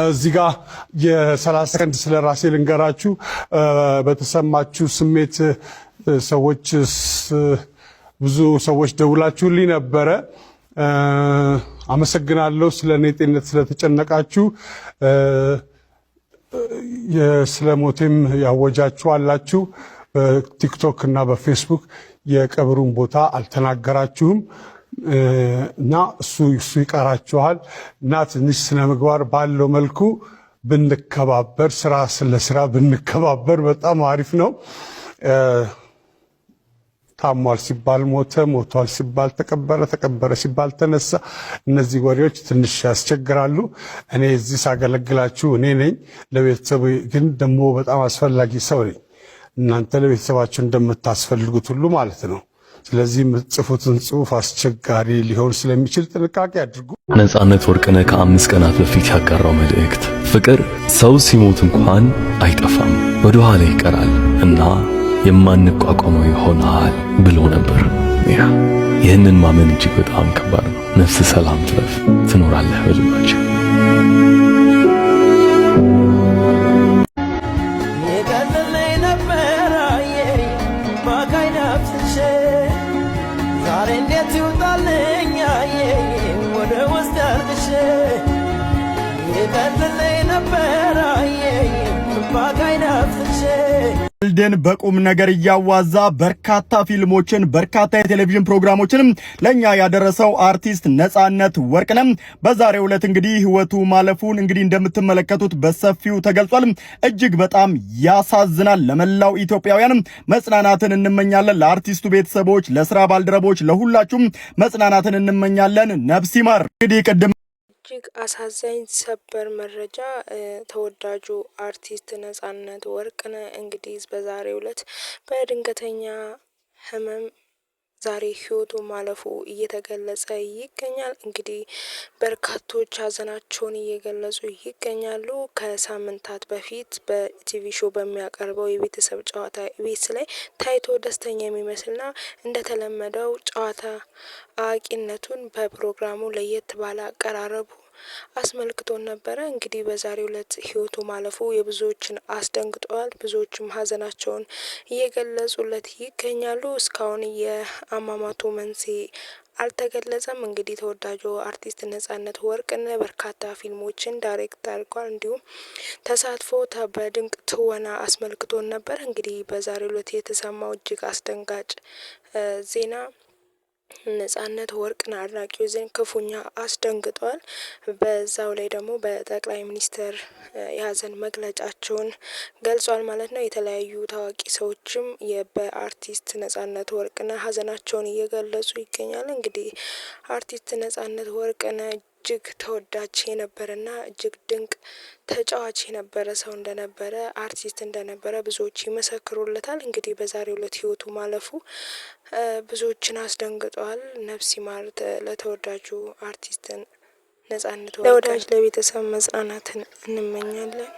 እዚህ ጋር የ30 ሰከንድ ስለ ራሴ ልንገራችሁ። በተሰማችሁ ስሜት ሰዎች፣ ብዙ ሰዎች ደውላችሁልኝ ነበረ። አመሰግናለሁ ስለ እኔ ጤንነት ስለተጨነቃችሁ፣ ስለ ሞቴም ያወጃችሁ አላችሁ። በቲክቶክ እና በፌስቡክ የቀብሩን ቦታ አልተናገራችሁም እና እሱ ይቀራችኋል እና ትንሽ ስነ ምግባር ባለው መልኩ ብንከባበር፣ ስራ ስለ ስራ ብንከባበር በጣም አሪፍ ነው። ታሟል ሲባል ሞተ፣ ሞቷል ሲባል ተቀበረ፣ ተቀበረ ሲባል ተነሳ። እነዚህ ወሬዎች ትንሽ ያስቸግራሉ። እኔ እዚህ ሳገለግላችሁ እኔ ነኝ። ለቤተሰቡ ግን ደግሞ በጣም አስፈላጊ ሰው ነኝ። እናንተ ለቤተሰባችሁ እንደምታስፈልጉት ሁሉ ማለት ነው። ስለዚህ የምትጽፉትን ጽሁፍ አስቸጋሪ ሊሆን ስለሚችል ጥንቃቄ አድርጉ። ነጻነት ወርቅነህ ከ5 ቀናት በፊት ያጋራው መልእክት፣ ፍቅር ሰው ሲሞት እንኳን አይጠፋም፣ ወደ ኋላ ይቀራል እና የማንቋቋመው ይሆናል ብሎ ነበር። Yeah፣ ይህንን ማመን እጅግ በጣም ከባድ ነው። ነፍስ ሰላም ትረፍ፣ ትኖራለህ በልባችን። ይቀልልኝ ነበረ ባካይ ነፍስሽ፣ ዛሬ እንዴት ይውጣልኝ ወደ ውስጥ ያልቅሽ፣ ይቀልልኝ ነበረ ባካይ ነፍስሽ። ቀልድን በቁም ነገር እያዋዛ በርካታ ፊልሞችን፣ በርካታ የቴሌቪዥን ፕሮግራሞችንም ለኛ ያደረሰው አርቲስት ነጻነት ወርቅነህ በዛሬው ዕለት እንግዲህ ህይወቱ ማለፉን እንግዲህ እንደምትመለከቱት በሰፊው ተገልጿል። እጅግ በጣም ያሳዝናል። ለመላው ኢትዮጵያውያንም መጽናናትን እንመኛለን። ለአርቲስቱ ቤተሰቦች፣ ለስራ ባልደረቦች፣ ለሁላችሁም መጽናናትን እንመኛለን። ነፍስ ይማር። እንግዲህ ቅድም እጅግ አሳዛኝ ሰበር መረጃ፣ ተወዳጁ አርቲስት ነጻነት ወርቅነህ እንግዲህ በዛሬው ዕለት በድንገተኛ ህመም ዛሬ ህይወቱ ማለፉ እየተገለጸ ይገኛል። እንግዲህ በርካቶች ሀዘናቸውን እየገለጹ ይገኛሉ። ከሳምንታት በፊት በ TV show በሚያቀርበው የቤተሰብ ጨዋታ ኢቢኤስ ላይ ታይቶ ደስተኛ የሚመስልና እንደተለመደው ጨዋታ አዋቂነቱን በፕሮግራሙ ለየት ባለ አቀራረቡ አስመልክቶን ነበረ። እንግዲህ በዛሬው ዕለት ህይወቱ ማለፉ የብዙዎችን አስደንግጠዋል። ብዙዎችም ሀዘናቸውን እየገለጹለት ይገኛሉ። እስካሁን የአሟሟቱ መንስኤ አልተገለጸም። እንግዲህ ተወዳጁ አርቲስት ነጻነት ወርቅነህ በርካታ ፊልሞችን direct አድርጓል። እንዲሁም ተሳትፎ በድንቅ ትወና አስመልክቶን ነበር። እንግዲህ በዛሬው ዕለት የተሰማው እጅግ አስደንጋጭ ዜና ነጻነት ወርቅነህ አድናቂው ዘንድ ክፉኛ አስደንግጧል። በዛው ላይ ደግሞ በጠቅላይ ሚኒስትር የሀዘን መግለጫቸውን ገልጿል ማለት ነው። የተለያዩ ታዋቂ ሰዎችም በአርቲስት ነጻነት ወርቅነህ ሀዘናቸውን እየገለጹ ይገኛል። እንግዲህ አርቲስት ነጻነት ወርቅነህ እጅግ ተወዳጅ የነበረና እጅግ ድንቅ ተጫዋች የነበረ ሰው እንደነበረ፣ አርቲስት እንደነበረ ብዙዎች ይመሰክሩለታል። እንግዲህ በዛሬው ዕለት ህይወቱ ማለፉ ብዙዎችን አስደንግጧል። ነፍስ ይማር ለተወዳጁ አርቲስት ነጻነት፣ ለወዳጅ ለቤተሰብ መጽናናትን እንመኛለን።